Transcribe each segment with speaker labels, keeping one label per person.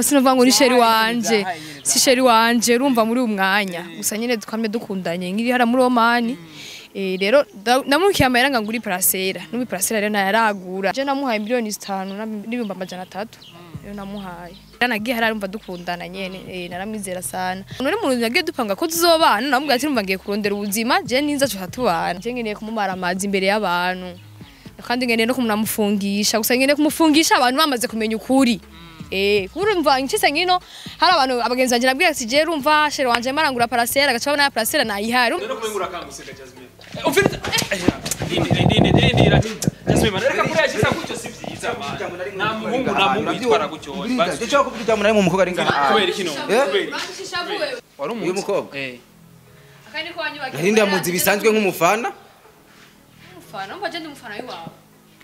Speaker 1: Sinavuga ngo ni chéri wanje, si chéri wanje, urumva muri uyu mwanya gusa nyene twamye dukundanye nkiri hara muri Omani. Rero namukiye amahera ngo nguri parcelle, n'ubu parcelle rero nayaragura. Je namuhaye 5,300,000 rero namuhaye. Nagiye hara urumva dukundana nyene, naramwizera sana. None umuntu nagiye dupanga ko tuzobana, namubwira ati urumva ngiye kurondera ubuzima, je ninza tuhatubana. Je nkeneye kumumara amazi imbere y'abantu, kandi nkeneye no kumunamufungisha, gusa nkeneye kumufungisha abantu bamaze kumenya ukuri. Urumva nshitse nkino hari abantu abagenzi banje nabwira ati je urumva chéri wanje marangura parcelle, agaca babona ya parcelle nayihari.
Speaker 2: Rero kumengura kanguseka Jasmine. Ufite Dindi Jasmine reka kurashisa gutyo si vyiza man. Nta muhungu nta muhungu yitwara gutyo.
Speaker 3: Ndetse ko kugira muri mu mukobwa ari ngaha.
Speaker 2: Kubera iki no? Kubera. Wari
Speaker 3: uyu mukobwa.
Speaker 1: Akandi ko wanyubaka.
Speaker 3: Nari ndamuzi bisanzwe nk'umufana.
Speaker 1: Umufana, umva je ndi umufana wiwawe.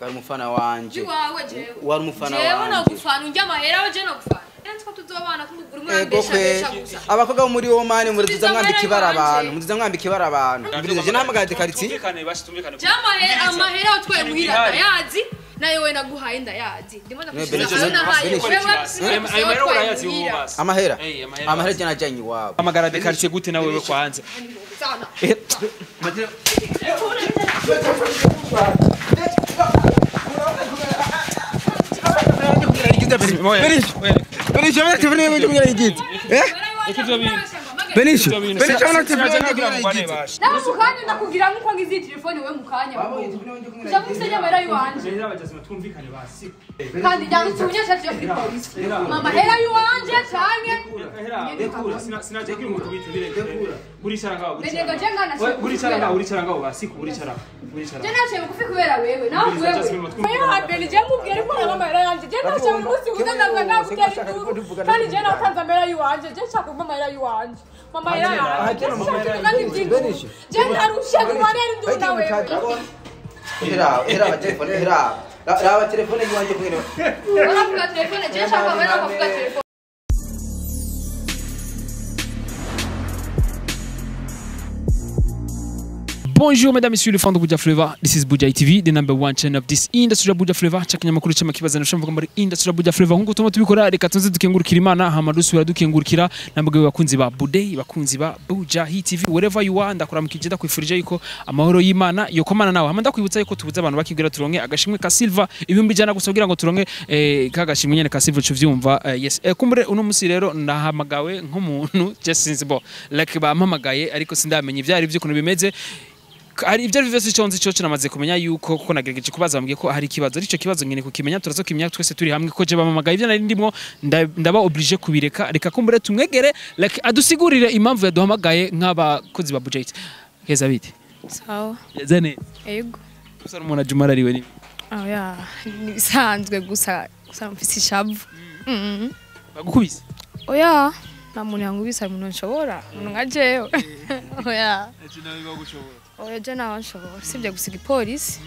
Speaker 3: Wari umufana wanje.
Speaker 1: Wiwawe jewe.
Speaker 3: Wari umufana wanje.
Speaker 1: Jewe nogufana unjya amahera je nogufana. Nzi ko tuzobana kumugura umurambesha gusa.
Speaker 3: Abakobwa bo muri Omani muriduza mwambika ibara abantu, muriduza mwambika ibara abantu. Mbiriza je nahamagaye quartier.
Speaker 2: Tumvikane bashi tumvikane.
Speaker 1: Je amahera amahera watwaye muhira ndayazi, nayo we naguhaye ndayazi. Ndimo ndakushira nahaye.
Speaker 2: Ayo urayazi wowe basi.
Speaker 3: Amahera. Amahera je najanye iwabo.
Speaker 2: Amagara de quartier gute nawe wewe kwanza.
Speaker 3: Benisho,
Speaker 1: Nawe ndakugira nkuko ngizi telefone we mukanya. Kuja musenya amahera yiwanje. Kandi njyanditse umunyeshuri yo kuri polisi. Mama hera yiwanje canke.
Speaker 2: Sinaje ngo tubitubire. Uricara ngaho.
Speaker 1: Uricara
Speaker 2: ngaho, uricara ngaho basi, uricara.
Speaker 1: Je naciye bugufi kubera wewe, nawe wewe. Wewe Beni je mubwire ko mama hera yanje. Je naciye umunsi udandaza ngagutera induru. Kandi je natanze amahera yiwanje, je nshaka mama hera yiwanje. Mama hera yanje. Je ndarushe kubarera induru na wewe.
Speaker 3: Era telefone era. Raba telefone yiwanje kugene.
Speaker 1: Uravuga telefone je nshaka amahera ukavuga telefone.
Speaker 2: Bonjour mesdames et messieurs les fans de Buja Flavor. This is Buja TV, the number one channel of this industry Buja Flavor. Chakinyamakuru cy'amakibazo nashamvuga muri industry Buja Flavor. Nkuko tuma tubikora reka tunze dukengurukira Imana hama dusubira dukengurukira namwe bakunzi ba Budey, bakunzi ba Buja TV, wherever you are, ndakuramukije ndakwifurije yuko amahoro y'Imana yokomana nawe. Hama ndakwibutsa yuko tubuze abantu bakibwira turonke agashimwe ka Silver 100,000 gusa kugira ngo turonke kagashimwe nyene ka Silver cuvyumva. Yes. Kumbure uno musi rero ndahamagawe nk'umuntu just since bo like bampamagaye ariko sindamenye ivyari vy'ukuntu bimeze. Hari ibyo vyose cyonzi cyo namaze kumenya yuko kuko nagerageje kubaza bambwiye ko hari ikibazo arico kibazo ngene kukimenya turazo kimenya twese turi hamwe ko je bamamagaye ivyo nari ndimwo ndaba obligé kubireka reka kumbure tumwegere like adusigurire impamvu yaduhamagaye nk'abakozi ba budget. Keza bite?
Speaker 1: Sawa.
Speaker 2: Zene.
Speaker 1: Yego.
Speaker 2: Gusa umuntu ajumara ariwe ni.
Speaker 1: Ah ya, nibisanzwe gusa gusa mfise ishavu.
Speaker 2: Bagukubise?
Speaker 1: Oya. Nta muntu yankubise, umuntu nshobora, umuntu nka jewe. Oya.
Speaker 2: Ati nawe bagushobora.
Speaker 1: Oya je nawe nshobora, sibye gusiga ipolisi.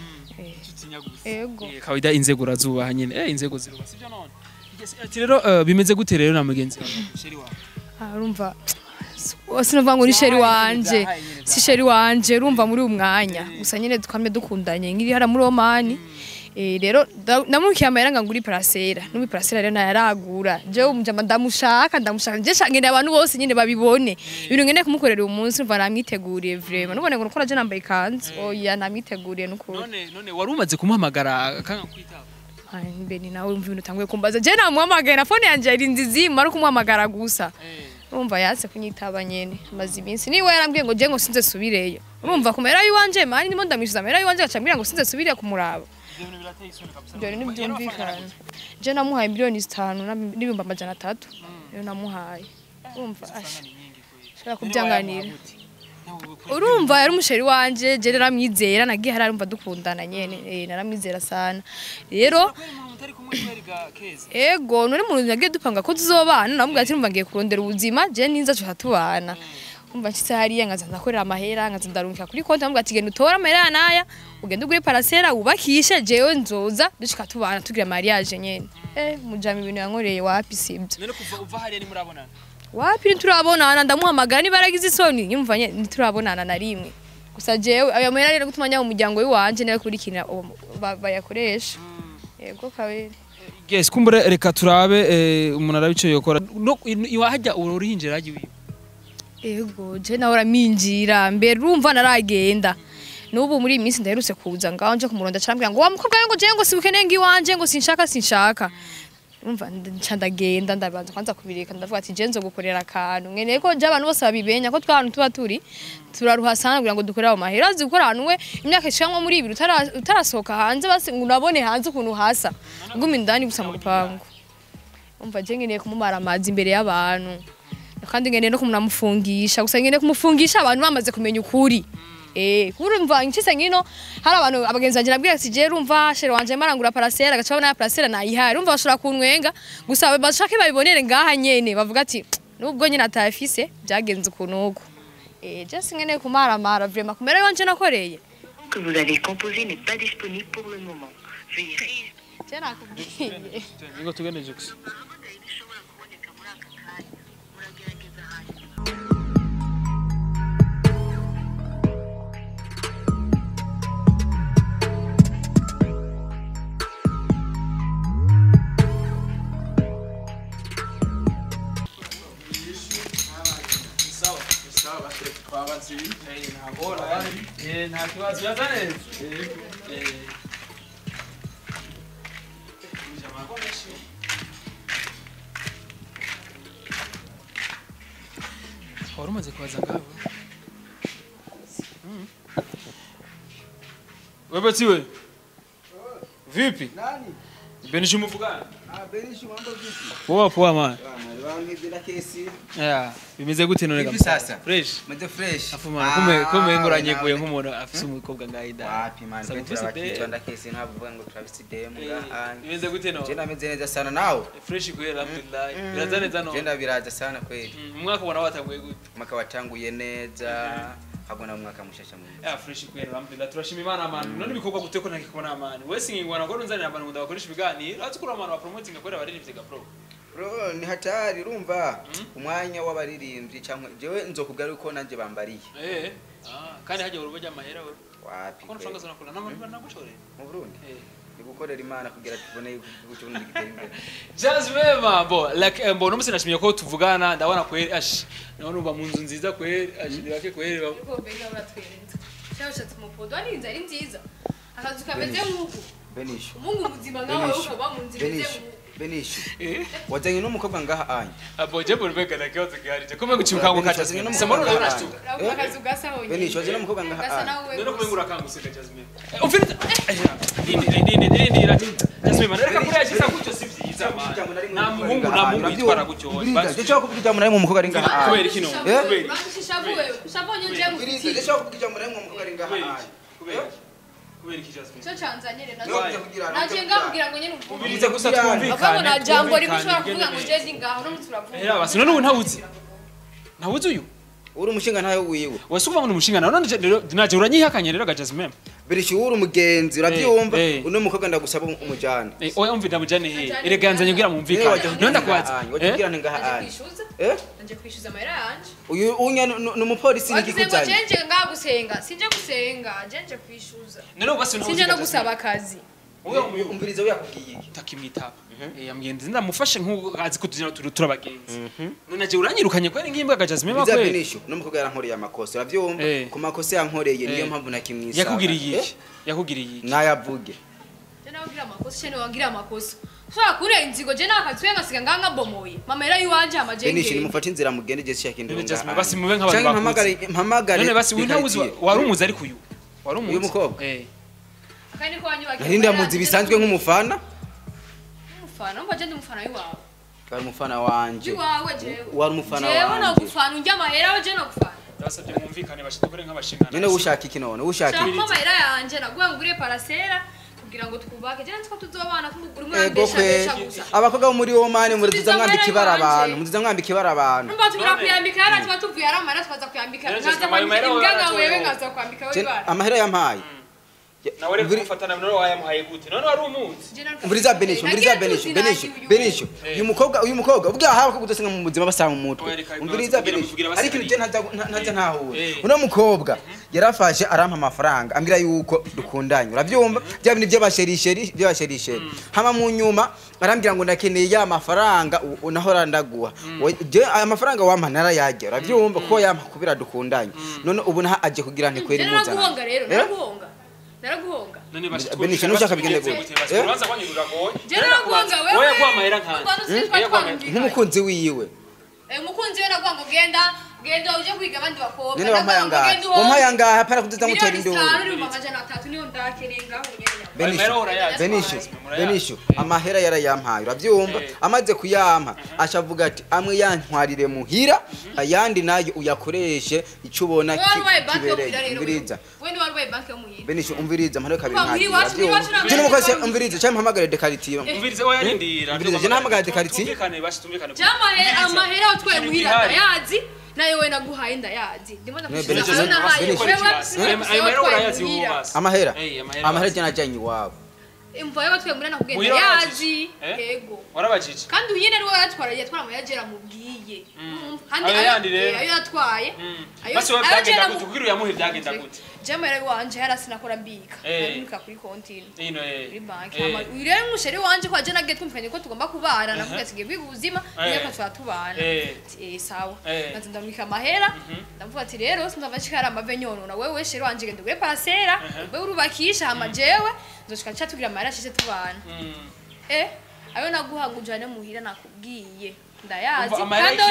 Speaker 1: Yego.
Speaker 2: Kawaida inzego urazubaha nyene. Inzego ziruba sibyo none. Ati rero bimeze gute rero na mugenzi wawe? Chéri wawe.
Speaker 1: Ah urumva sinavuga ngo ni chéri wanje, si chéri wanje, urumva muri uyu mwanya gusa nyene twamye dukundanye nkiri hara muri Omani. Rero namukiye amahera ngo nguri parcelle, n'ubu parcelle rero nayaragura. Je umujama ndamushaka, je nshaka abantu bose nyine babibone. Ibintu ngene kumukorera uyu munsi umva namwiteguriye vraiment. Nubone ngo nukora je nambaye ikanzu. Oya namwiteguriye nukuri.
Speaker 2: None wari umaze kumuhamagara kanga kwitaba?
Speaker 1: Ai Beni nawe umva ibintu utanguye kumbaza. Je namuhamagaye na phone yanje iri nzizima ari kumuhamagara gusa. Urumva yatse kunyitaba nyene amaze iminsi niwe yarambwiye ngo je ngo sinze subireyo. Urumva kumera yiwanje mani ndimo ndamwishuza amahera yiwanje acambwira ngo sinze subire kumuraba. Ibyo bintu byumvikana. Je namuhaye 5,300,000 rero namuhaye. Urumva ashaka kubyanganira. Urumva yari umusheri wanje, je naramwizera nagiye hari arumva dukundana nyene, naramwizera sana. Rero ego none umuntu nagiye dupanga ko tuzobana, namubwira ati urumva ngiye kurondera ubuzima, je ninza tuhatubana. Umva nshitse hariya nkaza ndakorera amahera nkaza ndarungika kuri konti namubwira ati genda utore amahera naya ugende ugure parcelle wubakishe jewe nzoza dushika tubana tugira mariage nyene. Mujama ibintu yankoreye wapi sibyo.
Speaker 2: None kuva uva hariya ni murabonana?
Speaker 1: Wapi nturabonana ndamuhamagara niba aragize isoni nyumva nturabonana na rimwe. Gusa jewe ayo mahera rero gutuma nya umuryango wanje nawe kurikina bayakoresha. Yego kabere.
Speaker 2: Yes, kumbure reka turabe umuntu arabico yokora. No iwahajya uruhinjira haji wiwe.
Speaker 1: Ego, je nawe uraminjira mbere urumva naragenda. Nubu muri iyi minsi ndaherutse kuza ngaho nje kumuronda carambwira ngo wa mukobwa ngo je ngo sibukeneye ngiwanje ngo sinshaka sinshaka. Urumva nca ndagenda ndabanza kwanza kubireka ndavuga ati je nzogukorera akantu nkeneye ko je abantu bose babimenya ko twa hantu tuba turi turaruha sana kugira ngo dukorere ayo mahera azi gukora ahantu we imyaka ishiramwo muri ibiri utarasohoka hanze basi ngo unabone hanze ukuntu hasa guma indani gusa mu rupangu. Umva je nkeneye kumumara amazi imbere y'abantu kandi nkeneye no kumunamufungisha gusa nkeneye kumufungisha abantu bamaze kumenya ukuri. Kurumva nkise ngino hari abantu abagenzi banje nabwira ati je urumva chéri wanje marangura parcelle agaca babona ya parcelle nayihaye urumva bashobora kuntwenga gusa bashake babibonere ngaha nyene bavuga ati nubwo nyine atafise byagenze ukuntu uko. Je sinkeneye kumaramara vraiment kumera yonje nakoreye.
Speaker 4: Que vous avez composé n'est pas disponible pour le moment. Veuillez réessayer.
Speaker 1: Je nakubwiye.
Speaker 2: Ngo tugende Jux. Nta kibazo yazane. Wari umaze kubaza ngaho? Wewe tiwe. Vipi?
Speaker 3: Nani?
Speaker 2: Benishu muvugana?
Speaker 3: Ah, Benishu mambo vipi?
Speaker 2: Poa poa man.
Speaker 3: Bwana kesi.
Speaker 2: Yeah, bimeze gute none
Speaker 3: gampa? Sasa.
Speaker 2: Fresh.
Speaker 3: Meze fresh.
Speaker 2: Afu man, kume kume nguranye kuye nk'umuntu afise umukobwa ngaida.
Speaker 3: Wapi man, kwetu ndakesi ntabwo ngo turabisi dem ngaha.
Speaker 2: Bimeze gute no?
Speaker 3: Je nameze neza sana nawe.
Speaker 2: Fresh kweli alhamdulillah. Biraza neza no.
Speaker 3: Je ndabiraza sana kweli.
Speaker 2: Umwaka ubona watanguye gute?
Speaker 3: Umwaka watanguye neza. Habona umwaka mushasha mwiza.
Speaker 2: Yeah, fresh kweli alhamdulillah. Turashima Imana man. None ibikorwa gute ko ntakikubona man. Wese ngingwana ngo nzanira abantu ndabakoresha ibiganiro. Azi kuri abantu ba promoting akorera abaririmbyi ga bro.
Speaker 3: Bro, ni hatari urumva umwanya w'abaririmbyi cyangwa jewe nzokubwira uko nanje bambariye.
Speaker 2: Kandi haje urubo ry'amahera we.
Speaker 3: Wapi?
Speaker 2: Kono franga zonakora n'abantu banagushorera.
Speaker 3: Mu Burundi. Ni gukorera Imana kugira tubone ubucuruzi giteye imbere.
Speaker 2: Just remember bo like mbo no musinashimye ko tuvugana ndabona kweri ash none uba mu nzu nziza kweri ash ndibake kweri.
Speaker 1: Ariko bega uratwenza. Cyashatse umupodo ari inzu ari nziza. Akazu kameze nk'uku.
Speaker 3: Benisho.
Speaker 1: Umungu muzima ngaho ukaba mu nzu imeze nk'uku.
Speaker 3: Benisho. Wazanye n'umukobwa ngaha anya.
Speaker 2: Abo je burubega na kibazo giharije. Kumbe guciuka ngo kacha. Samoro urashtuka.
Speaker 1: Akazu gasa honyine.
Speaker 3: Benisho wazanye n'umukobwa ngaha anya.
Speaker 2: None kumbe urakanguse Jasmine. Ufite Nini Jasmine man reka kuri yashisa gutyo si vyiza man. Na muhungu na muhungu yitwara gutyo.
Speaker 3: Je cyo kuvuga ijambo narimwe umukobwa ari ngaha anya.
Speaker 2: Kubera iki no?
Speaker 1: Kubera. Shavuwe, shavonye nje
Speaker 3: ngufiti. Je cyo kuvuga ijambo narimwe umukobwa ari ngaha anya.
Speaker 2: Kubera. Kubera iki Jasmine?
Speaker 1: Cyo canzanye rero naje ngakugira ngo nyene uvuge.
Speaker 2: Ubirize gusa twumvikane.
Speaker 1: Ababo na jambo rimwe ushobora kuvuga ngo je ngaho no turavuga.
Speaker 2: Era basi none ubu ntawuzi. Ntawuzi uyu?
Speaker 3: Uri umushinga ntayo wiwe.
Speaker 2: Wese uvuga ngo ni umushinga nawe none naje uranyihakanye rero ga Jasmine.
Speaker 3: Berisho uri umugenzi urabyumva uno mukobwa ndagusaba umujana.
Speaker 2: Oya umva ndamujane he. Erega nzanye kugira mumvikane. None ndakubaza.
Speaker 3: Wagira ngaha anya.
Speaker 1: Nje kwishuza amahera yanje.
Speaker 3: Uyu unya ni umupolisi nikikuzanye.
Speaker 1: Nje ngaha gusenga, sinje gusenga, nje kwishuza.
Speaker 2: None ubase no
Speaker 1: sinje no gusaba akazi.
Speaker 3: Uyu umviriza we yakubwiye iki?
Speaker 2: Takimwitaba. Yamgenzi ndamufashe nkuko azi ko tuzina turabagenzi. None aje uranyirukanye kweri ngimbwa ga Jasmine
Speaker 3: bakwe. Biza Benisho no mukobwa yarankoreye amakosa uravyumva ku makosa yankoreye niyo mpamvu nakimwisa.
Speaker 2: Yakugiriye iki? Yakugiriye iki?
Speaker 3: Nayavuge.
Speaker 1: Je nawe amakosa cene wangira amakosa. Ushobora kurenza inzigo je nakatwe ngasiga nganga bomoye. Mama era yiwanje amajenge.
Speaker 3: Benisho nimufate inzira mugende je shaka indonga.
Speaker 2: Jasmine basi mube nk'abantu
Speaker 3: bakuze. Mpamagare.
Speaker 2: None basi uyu ntawuzi warumuzi ariko uyu. Warumuzi.
Speaker 3: Uyu mukobwa.
Speaker 1: Akandi ko wanyubaka.
Speaker 3: Nari ndamuzi bisanzwe nk'umufana.
Speaker 1: Umufana, umva je ndi umufana wiwawe.
Speaker 3: Wari umufana wanje.
Speaker 1: Wiwawe jewe.
Speaker 3: Wari umufana wanje.
Speaker 1: Jewe no gufana unjya amahera je no gufana.
Speaker 2: Ndabasabye mwumvikane bashidukore nk'abashingana.
Speaker 3: None ushaka iki none? Ushaka
Speaker 1: iki? Shaka amahera yanje naguye ngure parasera kugira ngo twubake. Je nzi ko tuzobana kumugura umwana ndesha gusa.
Speaker 3: Abakobwa bo muri Oman muriduza mwambika ibara abantu, muriduza mwambika ibara abantu.
Speaker 1: Numva tugira kuyambika yara tuba tuvuye ara amahera twaza kuyambika. Nkaza kwambika wewe nkaza kwambika wewe.
Speaker 3: Amahera yampaye.
Speaker 2: Nawe reka kumufata none wayamuhaye gute? None wari umuzi.
Speaker 3: Umviriza Benisho, umviriza Benisho, Benisho, Benisho. Uyu mukobwa ubwo hawe ko kudasenga mu buzima basanga mu mutwe. Umviriza Benisho. Ariko ibyo ntaza ntahura. Uno mukobwa yarafashe arampa amafaranga ambwira yuko dukundanye. Uravyumva? Bya bintu by'abasherisheri, by'abasherisheri. Hama mu nyuma arambwira ngo ndakeneye ya mafaranga unahora ndaguha. Je aya mafaranga wampa narayajya. Uravyumva ko yampa kubira dukundanye. None ubu naha aje kugira nti kweri muzana.
Speaker 1: Naraguhonga rero, naraguhonga. Naraguhonga.
Speaker 2: None basi
Speaker 3: Benisho nushaka bigende gute?
Speaker 2: Urubanza kwanyu ruragoye.
Speaker 1: Je naraguhonga wewe.
Speaker 2: Wewe yaguha amahera nkanje.
Speaker 3: Nk'umukunzi wiwe.
Speaker 1: Umukunzi we naguha ngo genda genda uje kwiga abandi bakobwa.
Speaker 3: None wampaye angahe? Wampaye angahe apara kuduza mutera induru.
Speaker 1: 300,000 niyo ndakerenga nyene.
Speaker 3: Benisho, Benisho, Benisho, amahera yarayampaye uravyumva? Amaze kuyampa ashavuga ati amwe yantwarire muhira ayandi nayo uyakoreshe ico ubona kibereye. Umviriza.
Speaker 1: Wewe ni warwaye banki yo muhira.
Speaker 3: Benisho umviriza mpano kabiri nkagira. Je n'umukozi umviriza cyangwa mpamagare de quartier.
Speaker 2: Umviriza oya rindira.
Speaker 3: Umviriza je nahamagare de quartier.
Speaker 2: Tumvikane basi tumvikane.
Speaker 1: Jamahera amahera utwaye muhira ndayazi. Nayo we naguhaye ndayazi. Ndimo ndakushiza nahaye.
Speaker 2: Amahera urayazi wowe basi.
Speaker 3: Amahera. Amahera je najanye iwabo.
Speaker 1: Imva yabatwaye muri nakugenda yazi. Yego.
Speaker 2: Warabajije.
Speaker 1: Kandi unyene ari we yatwara yatwara amahera mubwiye. Kandi ayo yatwaye.
Speaker 2: Basi we byagenda gute kugira uyamuhe byagenda gute?
Speaker 1: Jamahera wanje yarasinakora mbika. Nabika kuri konti.
Speaker 2: Ino
Speaker 1: Kuri banki. Rero umusheri wanje ko aje nagiye twumvikanye ko tugomba kubana navuga ati ngiye kwiga ubuzima niyo twatubana. Sawa. Naze ndamwika amahera ndavuga ati rero sinzava nshikara amave nyonona wewe sheri wanje genda ugure parasera ube urubakisha hama jewe nzoshika nca tugira amahera ashize tubana. Ayo naguha ngo ujane muhira nakubwiye. Ndayazi
Speaker 2: kandi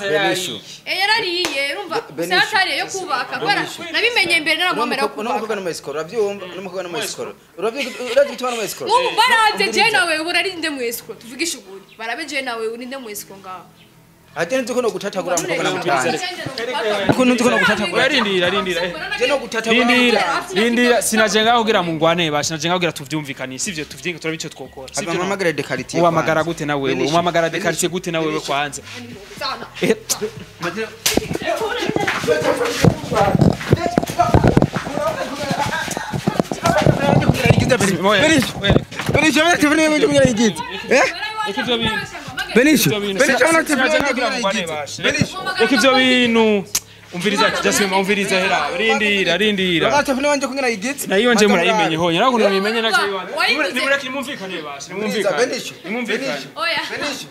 Speaker 3: Benisho.
Speaker 1: Yarariye urumva satariye yo kubaka kubera nabimenye imbere naragomera kubaka.
Speaker 3: N'umukobwa no mu escrow uravyumva? N'umukobwa no mu escrow. Uravyumva bituma no mu escrow.
Speaker 1: Nk'ubu baraje je nawe ubu nari nde mu escrow tuvugishe ukuri. Barabe je nawe uri nde mu escrow ngaho.
Speaker 3: Ate nzi ko no gutatagura umukobwa namutanga. Ko nzi ko no gutatagura.
Speaker 2: Rindira rindira.
Speaker 3: Je no gutatagura.
Speaker 2: Rindira rindira sinaje ngaho kugira mungwane basha naje ngaho kugira tuvyumvikane sivyo tuvyinge turabico twokora.
Speaker 3: Sivyo mpamagara de quartier.
Speaker 2: Uhamagara gute na wewe? Uhamagara de quartier gute na wewe kwanza?
Speaker 3: Benisho,
Speaker 2: Reka ivyo bintu umviriza Jasmine umviriza hera rindira rindira.
Speaker 3: Telefone wanje kungena igitsi.
Speaker 2: Na iyo nje murayimenye honye naho kuntu muyimenye nacyo iwanje. Nimureke nimumvikane basha nimumvikane. Nimumvikane.
Speaker 1: Oya.
Speaker 3: Benisho.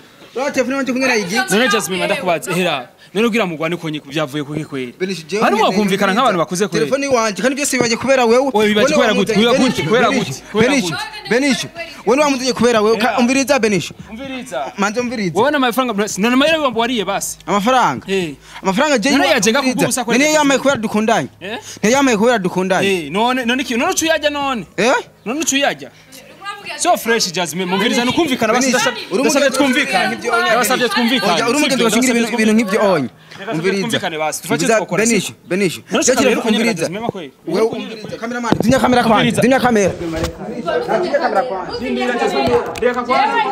Speaker 3: Telefone wanje kungena igitsi.
Speaker 2: None Jasmine ndakubaza hera. None ugira mugwane konye kubyavuye kuki kweri.
Speaker 3: Benisho jewe.
Speaker 2: Hari mwakumvikana nk'abantu bakuze kweri.
Speaker 3: Telefone wanje kandi byose bibaje kubera wewe.
Speaker 2: Oya bibaje kubera gute? Kubera gute?
Speaker 3: Benisho. Benisho. Wewe wamuzanye kubera wewe. Umviriza Benisho.
Speaker 2: Umviriza.
Speaker 3: Manze umviriza.
Speaker 2: Wowe n'amafaranga none amahera wambo wariye basi.
Speaker 3: Amafaranga. Amafaranga je
Speaker 2: none yaje ngakugusa
Speaker 3: kweri. None yamaye kubera dukundanye. None yamaye kubera dukundanye.
Speaker 2: None none ki none ucuyajya none. None ucuyajya. So fresh Jasmine mumviriza nukumvikana basi ndasabye twumvikane. Ndasabye twumvikane.
Speaker 3: Uri umugenzi washingira ibintu nk'ibyo onye. Umviriza. Benisho, Benisho. Cyo kumviriza. Wewe umviriza cameraman. Zinya kamera kwanza. Zinya kamera. Zinya kamera kwanza.
Speaker 2: Reka kwanza.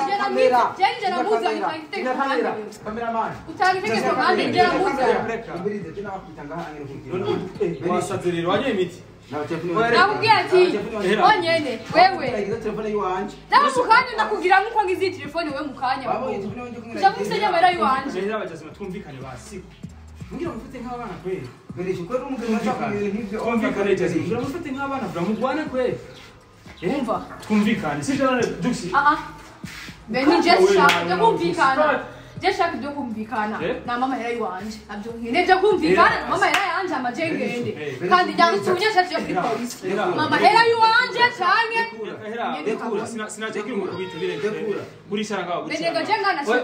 Speaker 3: Cameraman.
Speaker 1: Utangiteke kwa kandi njera muza.
Speaker 3: Umviriza je nakwita ngaha angene.
Speaker 2: Wasaze rero wanye imiti.
Speaker 1: Nakubwiye ati onyene wewe
Speaker 3: telefone yiwanje.
Speaker 1: Nawe mukanya ndakugira nkuko ngizi telefone wewe mukanya. Uja musenya amahera yiwanje.
Speaker 2: Rero abajazima twumvikane basi. Mugira mufate nk'abana kweli.
Speaker 3: Benisho kweri umugeni washaka nk'ibyo
Speaker 2: twumvikane Jasmine. Mugira mufate nk'abana bra mugwane kweli.
Speaker 1: Umva.
Speaker 2: Twumvikane sivyo none Duxi.
Speaker 1: Beni je shaka byo kumvikana. Je shaka byo kumvikana. Na mama hera yiwanje. Nabyo nkene byo kumvikana na mama hera yanje amajengende. Kandi njya shaka yo kuri polisi. Mama hera yiwanje canke
Speaker 2: Hera sinaje kiri mu kubita birenze. Uricara ngaho
Speaker 1: uricara.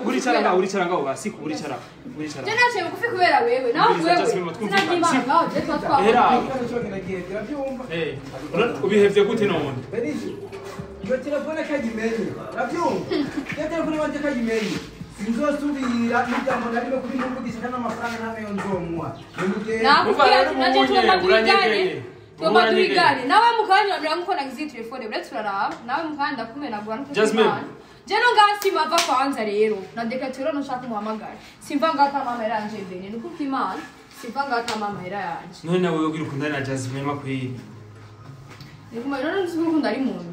Speaker 2: Uricara ngaho uricara ngaho basi uricara. Uricara.
Speaker 1: Je naje bugufi kubera wewe nawe wewe. Sinagimana ngaho je twatwa.
Speaker 2: Hera. Ubihevye gute none?
Speaker 3: Benisho. Iyo telefone kayimenye. Uravyumva? Iyo telefone wanje kayimenye. Sinzosubira n'ijambo narimo kubimuvugisha kandi amafaranga ntayo nzomuha.
Speaker 1: Nakubwiye ati naje tugomba turigane. Nawe mukanya wamira nkuko nagize telefone uretse turaraba. Nawe mukanya ndakumenagura nkuko.
Speaker 2: Jasmine.
Speaker 1: Je no ngasi mava kwanza rero. Na dekatero no shaka muhamagara. Simva ngata mama yaranje Beni nuko Imana. Simva ngata mama yaranje.
Speaker 2: None nawe ugira ukundana na Jasmine makwiri.
Speaker 1: Niguma rero nzi urukundo ari muntu.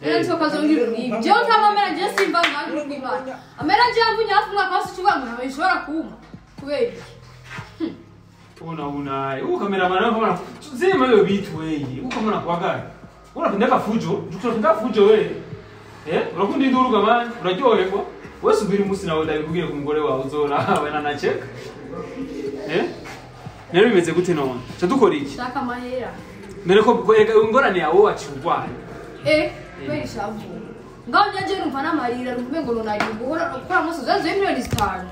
Speaker 1: Rero nzi ko azongira ibintu. Jewe ntamamera je simba ngangira Imana. Amera je amvunya hafi umwaka wose ucuvuga ngo ntabwo bishobora kuma. Kubera iki?
Speaker 2: Una una, uko cameraman wako zima hiyo vitu wewe. Uko mwana kwa gani? Unapendeka fujo, unapendeka fujo wewe. Eh? Urakunda induru gamani, uraryoherwa. Wewe subiri umunsi nawe ndabikubwire ku mugore wawe uzora we nanacheka. Eh? Nero bimeze gute none? Cha dukora iki?
Speaker 1: Shaka amahera.
Speaker 2: Nere ko erega ingorane yawe waciye.
Speaker 1: Eh, kweli shavu. Ngaho nyaje numva namarira numve ngo nonari guhora gukora umunsi uzazo miliyoni 5.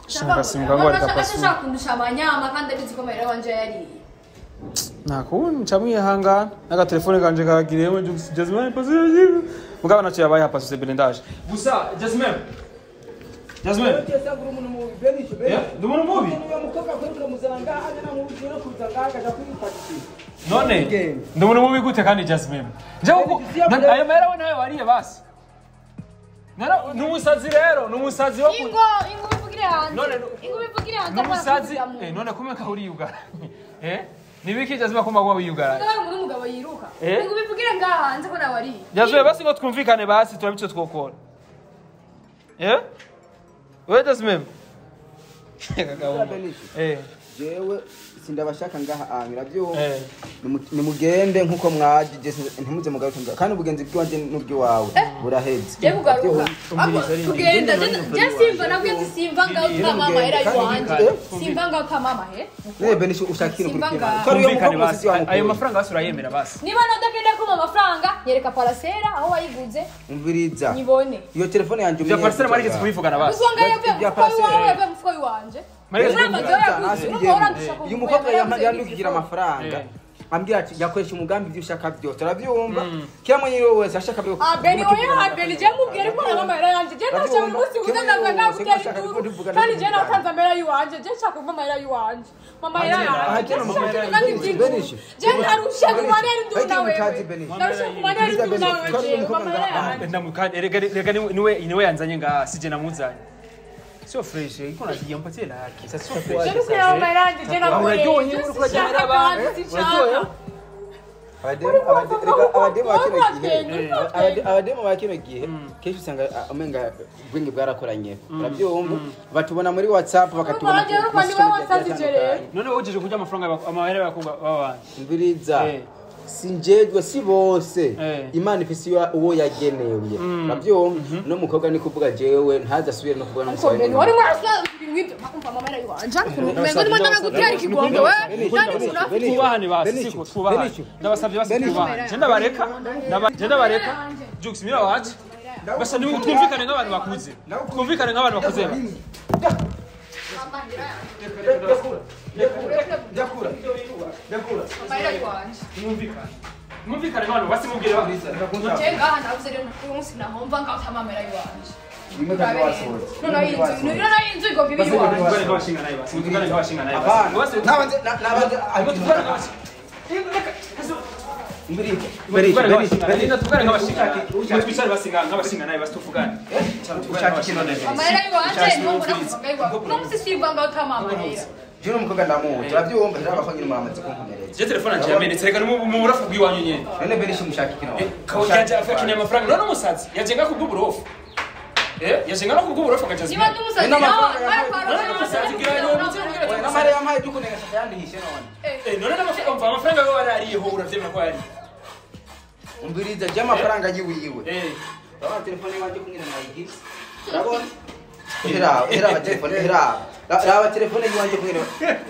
Speaker 2: Shaka simba ngo arika pasu.
Speaker 1: Shaka kundusha amanyama kandi abizi ko amahera wanje yariye.
Speaker 2: Nakundi ncamwihangana n'agatelefone kanje kagiriyemo Jasmine pasu. Mugabo nacho yabaye hapa sose blindage. Gusa Jasmine. Jasmine. Ndi umuntu mubi. None ndi umuntu mubi gute kandi Jasmine? Nje ayo mahera we nayo wariye basi. Nara numusazi rero numusazi wo
Speaker 1: Ingo ingo bivugire hanze. Ingo bivugire hanze.
Speaker 2: Numusazi none kumeka uriyugara. Eh? Nibiki Jasmine kumba kwa wiyugara.
Speaker 1: Ngaho umuntu umugabo yiruka. Ingo bivugire ngaha hanze ko nawe wariye.
Speaker 2: Jasmine basi ngo twumvikane basi turabico twokora. Eh? Wewe Jasmine. Eh.
Speaker 3: Jewe sindabashaka ngaha amira byo nimugende nkuko mwaje ntimuze mugaruke ngaha kandi ubugenzi bwanje n'ubwiwawe buraheze.
Speaker 1: Je kugaruka. Tugenda je simva nabwo nzi simva ngaho kama amahera yiwanje. Simva ngaho kama amahera.
Speaker 3: Ne Benisho ushakira kuri kimwe.
Speaker 2: Twumvikane basi ayo mafaranga basi urayemera basi.
Speaker 1: Niba nodagenda kuma amafaranga nyereka parasera aho wayiguze.
Speaker 3: Umviriza.
Speaker 1: Nyibone.
Speaker 3: Iyo telefone yanje
Speaker 2: umenye. Ya parasera marigeze kubivugana basi.
Speaker 1: Uzonga yavuye mu mufuko yiwanje.
Speaker 3: Uyu mukobwa yandukira amafaranga ambwira ati yakoresha umugambi ibyo ushaka byose urabyumva kila mwenye wese ashaka byo
Speaker 1: Beni oya Beni je mubwire ko na mama yanje je ndashaka umunsi uza ndagutera induru kandi je natanze amahera yiwanje je nshaka kuva amahera yiwanje mama yanje je ndarusha kumanera induru nawe ndarusha kumanera induru nawe mama yanje
Speaker 2: ndamukanye rega niwe yanzanye ngaha sije namuzanye. Sio fresh, iko naziye mpatie laki. Sasa sio fresh.
Speaker 1: Je nuko yamaranje je na
Speaker 2: uraryohe uri kurajya abantu.
Speaker 3: Uraryohe. Abademu ba kino gihe kenshi usanga umenga ubwenge bwarakoranye. Urabyumva batubona muri WhatsApp bakatubona.
Speaker 2: None ujeje kurya amafaranga amahera y'abakobwa babanje.
Speaker 3: Umviriza. Sinjejwe si bose Imana ifisi uwo yagenewe urabyumva no mukobwa ni kuvuga jewe ntaza asubire no kuvuga n'umusore
Speaker 1: wari mwasubira ibintu bakumva mama yari wanje umengo ndimo ndagutera ikigombe we
Speaker 2: twubahane basi siko twubahane ndabasabye basi twubahane je ndabareka je ndabareka Jux mira waje basa ni twumvikane nk'abantu bakuze twumvikane nk'abantu bakuze Mwumvikane nk'abantu basi mubwire
Speaker 1: je ngaha navuze rero uyu munsi nahomva ngaho tamamera yiwanje none inzu igomba ibe iwanje
Speaker 3: Jino mukobwa ndamuzi urabyumva ndaba ko nyine muramaze kunkomereza.
Speaker 2: Je telefone anje yamenetse reka mu burafu bwiwanyu nyene.
Speaker 3: None Benisho mushaka iki none?
Speaker 2: Kaje akeneye amafaranga none umusazi yajenga kubw'uburofu. Yajenga no kubw'uburofu akajaza.
Speaker 1: Niba ndumusazi nawe
Speaker 3: namare yampaye dukunenga shaka yandihishe none.
Speaker 2: None n'amafaranga amafaranga yo warariyeho uravyemera ko yari.
Speaker 3: Umbiriza je amafaranga yiwiwe. Baba telefone wanje kumwira nayigize. Urabona? Era telefone era. Raba telefone yiwanje kumwira.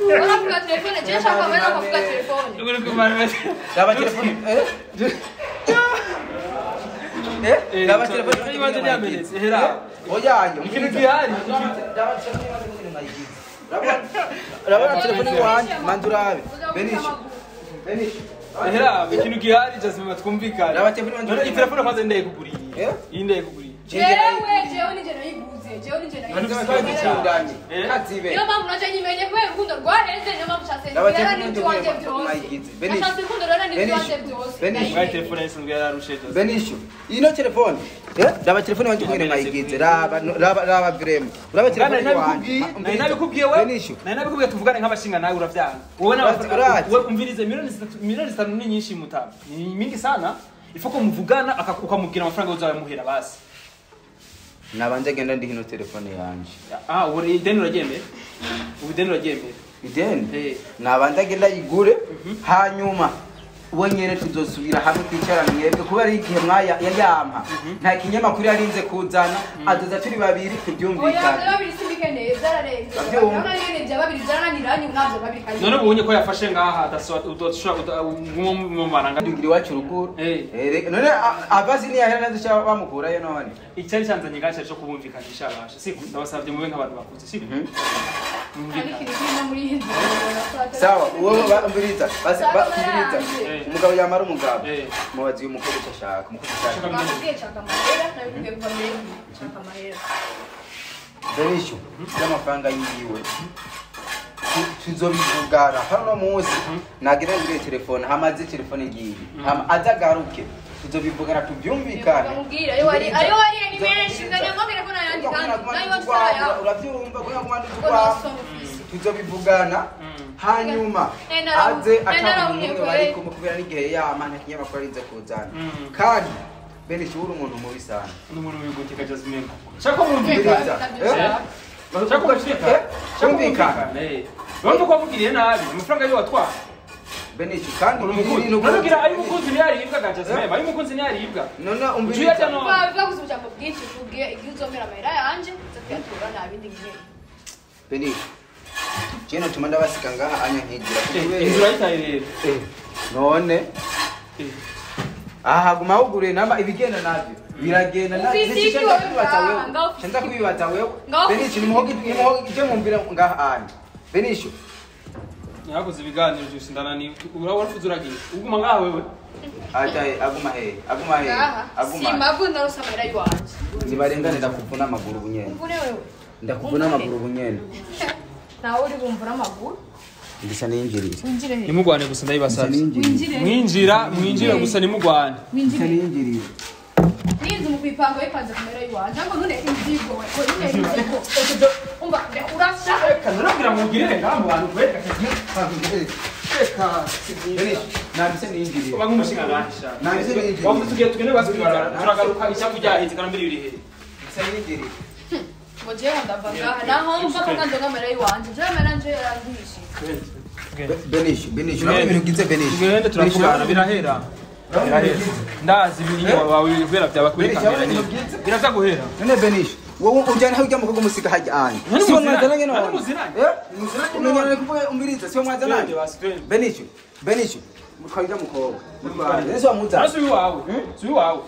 Speaker 1: Uravuga telefone je shaka bana bavuga telefone.
Speaker 3: Raba telefone Raba telefone
Speaker 2: yiwanje yamenetse era.
Speaker 3: Oya
Speaker 2: ikintu gihari.
Speaker 3: Raba telefone yiwanje kumwira nayigize. Raba telefone yiwanje mandurabe. Benisho. Benisho.
Speaker 2: Era ikintu gihari Jasmine twumvikane.
Speaker 3: Raba telefone yiwanje.
Speaker 2: None telefone kwanza ndayikuguriye. Iyi ndayikuguriye.
Speaker 1: Jewe nije nayiguze. Jewe nije nayiguze.
Speaker 3: Twagikundanye kazibe.
Speaker 1: Niyo mpamvu naje nyimenye kubera urukundo rwaheze, niyo mpamvu nshatse rero n'iby'iwanjye byose. Nashatse urukundo rero n'iby'iwanjye byose.
Speaker 2: Bwa telefone yose yararushe byose.
Speaker 3: Benisho ino telefone raba telefone wanje kungene mwayigize raba raba raba vrema uraba telefone wanje.
Speaker 2: Nari nabikubwiye wewe. Nari nabikubwiye tuvugane nk'abashinga nawe uravyanga. Wowe n'abafaranga wewe umvirize miliyoni 3 miliyoni 5 ni nyinshi mutaba. Ni mingi sana. Ifoko muvugana ukamubwira amafaranga uzayamuhera basi.
Speaker 3: Nabanje genda ndi hino telefone yanje.
Speaker 2: Ah, uri ideni uraryemera? Ubu ideni uraryemera?
Speaker 3: Ideni? Nabanje genda yigure hanyuma uwo nyene tuzosubira hamwe twicara mwebwe kubera igihe mwaya yayampa nta kinyamakuru yarinze kuzana azoza turi babiri tubyumvikana.
Speaker 1: Oya babiri simbikeneye byararenze. Urabona nyene bya babiri byarananiranye nabyo babiri kandi.
Speaker 2: None ubonye ko yafashe ngaha adashobora mu maranga
Speaker 3: ndugira iwacu ruguru. None abazi ni yahera nazo bamukurayo none.
Speaker 2: Icyari cyanzanye gacha cyo kubumvikanisha abasha. Siko ndabasavye mube nk'abantu bakuze siko.
Speaker 3: Sawa uwo umviriza basi umviriza umugabo yamara umugabo mubazi umukobwa cyashaka umukobwa cyashaka
Speaker 1: bakubwiye chaka mahera nabikubwiye kuva mbere chaka mahera.
Speaker 3: Benisho y'amafaranga yiwe tuzobivugana hano munsi nagira ngire telefone hamaze telefone ngiye hama azagaruke tuzobivugana tubyumvikane.
Speaker 1: Ndamubwira ayo wari ayo wari ni menshi ndanyamubwira ko nayandi kandi nayo nsaya
Speaker 3: urabyumva ko yakumanda tukwa tuzobivugana hanyuma aze atamuntu bari kumukubera n'igihe yama nta kinyamakuru arinze kuzana kandi Benisho uri umuntu mubi sana.
Speaker 2: N'umuntu wiguteka Jasmine. Shaka mwumvikana. Shaka mwumvikana. Shaka mwumvikana. Urumva ko wamugiriye nabi amafaranga yo watwara.
Speaker 3: Benisho kandi
Speaker 2: nubwira ari mukunzi ntiyaribwa ga Jasmine, ari mukunzi ntiyaribwa.
Speaker 3: None umviriza.
Speaker 1: Bavuga ijambo bwinshi kubwiye igihe uzomera amahera yanje nzakuyatura nta bindi ngiye.
Speaker 3: Benisho je notuma ndabasika ngaha anya nkigira
Speaker 2: kubera inzu urayitaye rero. None
Speaker 3: aha guma ugure namba ibigenda navyo biragenda nza kubibaza wewe Benisho nimuhoge je mwumvira ngaha anya Benisho
Speaker 2: yakoze ibiganiro byose ndanani urafuza uragiye uguma ngaha wewe
Speaker 3: ajaye aguma he aguma he aguma
Speaker 1: simavu ndarosa amahera yiwanje
Speaker 3: nibarengane ndakuvuna amaguru bunyene
Speaker 1: mvune wewe
Speaker 3: ndakuvuna amaguru bunyene
Speaker 1: nawe uri bumvura amaguru
Speaker 3: ndisa ninjirire
Speaker 2: nimugwane gusa ndayibasavye mwinjira mwinjira gusa nimugwane
Speaker 3: ndisa ninjirire
Speaker 1: ninzu mu kwipanga wipanze kumera yiwanje ngo nune inzigo we nune inzigo umva urasha
Speaker 2: reka nurabwira mugirire ngaha mu bantu kweka reka
Speaker 3: nabise ninjirire
Speaker 2: uba nk'umushinga nkahisha
Speaker 3: nabise ninjirire
Speaker 2: wavuze tugiye tugende basubira turagaruka ishavu ryaheze kandi mbiri biri he
Speaker 3: ndisa ninjirire
Speaker 1: ngo jewe ndava ngaha naho mva ko ngandonga amahera yiwanje jewe amahera nje yarandishe
Speaker 3: Benisho Benisho nabwo ibintu gize Benisho
Speaker 2: tugende turavugana birahera ndazi ibintu wawe kubera byaba kuri kamera nyine biraza guhera
Speaker 3: none Benisho wowe ujyana ujya mu kugumusiga hajya anye siwo mwazananye none muziranye kuvuga umviriza siwo mwazananye Benisho Benisho mutwajya mukobwa mutware siwo muzana
Speaker 2: si wawe si wawe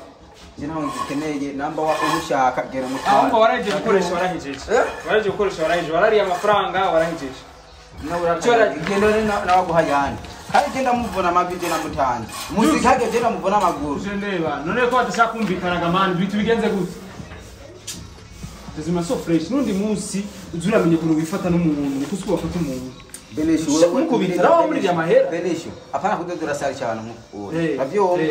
Speaker 3: je naho ngikeneye namba wa ushaka gera mutware
Speaker 2: ahubwo waraje gukoresha warahejeje waraje gukoresha warahejeje warariye amafaranga warahejeje
Speaker 3: genda nawaguha yandi kandi genda muvuna amavi genda mutanze muzika hage genda muvuna amaguru
Speaker 2: je ndeba none ko badashaka kumvikana mani bitu bigenze gute tuzima so fresh nundi munsi uzuramenye ukuntu wifata n'umuntu niko uko wafata umuntu
Speaker 3: Benisho wewe
Speaker 2: mukubita nawe muri amahera
Speaker 3: Benisho apana kudodora sari cyane nkuko uravyumva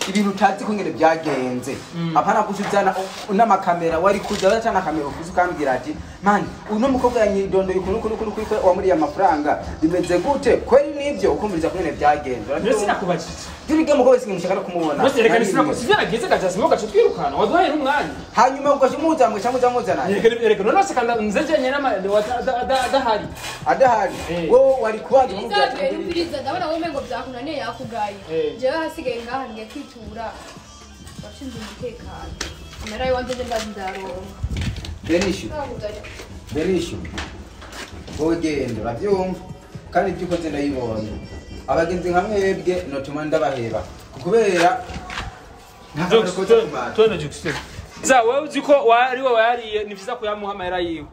Speaker 3: ibintu utazi ko ngene byagenze apana kushuzana n'amakamera wari kuza wacana kamera ufuze ukambwira ati man uno mukobwa yanyidondoye ukuntu ukuntu ukuntu wamuriye amafaranga bimeze gute kweri nivyo ukumviriza ko ngene byagenze
Speaker 2: uravyumva sinakubajije
Speaker 3: Turi mukobwa singimushaka no kumubona
Speaker 2: Bose reka nisinakusize nageze gacha simoka twirukana waduhaye umwanya
Speaker 3: hanyuma ugashimuza mwe cyangwa uzamuzana
Speaker 2: reka none se kanda nzejenye nama adahari
Speaker 3: adahari wowe wari kubanza
Speaker 1: umviriza ndabona wowe ngo byakunaniye yakugaye jewe hasigaye ngaha ngiye kwitura bashinzwe umutekano amera yiwanje nje ndazi ndaronka
Speaker 3: Benisho Benisho wowe genda uravyumva kandi ibyo ukoze ndayibonye abagenzi nka mwebwe notuma ndabaheba kubera
Speaker 2: Za wewe uzi ko wari we wariye ni vyiza kuyamuha amahera yiwe.